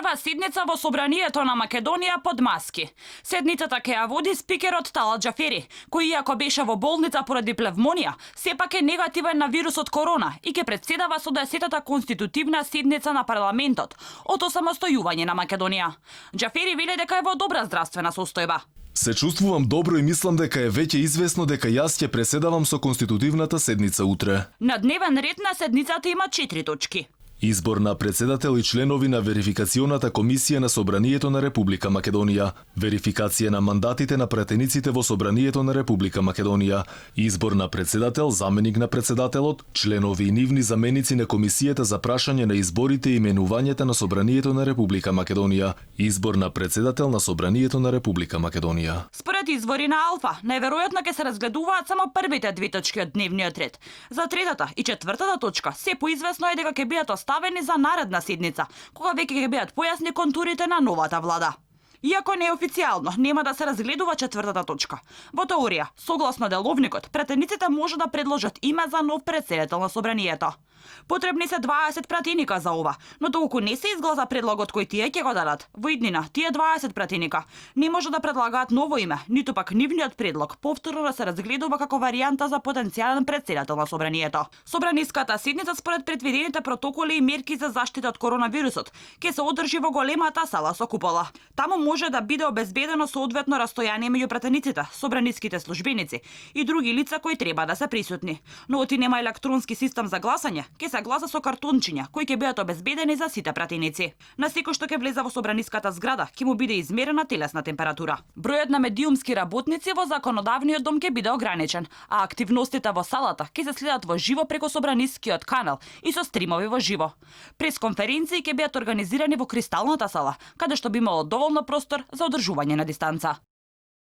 прва седница во собранието на Македонија под маски. Седницата ќе ја води спикерот Талат Џафери, кој иако беше во болница поради плевмонија, сепак е негативен на вирусот корона и ќе претседава со 10-та конститутивна седница на парламентот од осамостојување на Македонија. Џафери вели дека е во добра здравствена состојба. Се чувствувам добро и мислам дека е веќе известно дека јас ќе преседавам со конститутивната седница утре. На дневен ред на седницата има 4 точки. Избор на председател и членови на верификационата комисија на Собранието на Република Македонија, верификација на мандатите на пратениците во Собранието на Република Македонија, избор на председател, заменик на председателот, членови и нивни заменици на комисијата за прашање на изборите и именувањата на Собранието на Република Македонија, избор на председател на Собранието на Република Македонија. Според извори на Алфа, најверојатно ќе се разгледуваат само првите 2 точки од дневниот ред. За 3-та и 4-та точка се поизвестно е дека ќе бидат оставени за наредна седница, кога веќе ќе бидат појасни контурите на новата влада. Иако неофицијално нема да се разгледува 4-та точка. Во теорија, согласно деловникот, пратениците може да предложат име за нов претседател на собранието. Потребни се 20 пратеника за ова, но доколку не се изгласа предлогот кој тие ќе го дадат, во иднина тие 20 пратеника не може да предлагаат ново име, ниту пак нивниот предлог повторно да се разгледува како варијанта за потенцијален претседател на собранието. Собраниската седница според предвидените протоколи и мерки за заштита од коронавирусот ќе се одржи во големата сала со купола. Таму може да биде обезбедено соодветно растојание меѓу пратениците, собраниските службеници и други лица кои треба да се присутни. Но оти нема електронски систем за гласање, ќе се гласа со картончиња кои ќе бидат обезбедени за сите пратеници. На секој што ќе влезе во собраниската зграда ќе му биде измерена телесна температура. Бројот на медиумски работници во законодавниот дом ќе биде ограничен, а активностите во салата ќе се следат во живо преку собранискиот канал и со стримови во живо. Пресконференции ќе бидат организирани во Кристалната сала, каде што би имало доволно простор за одржување на дистанца.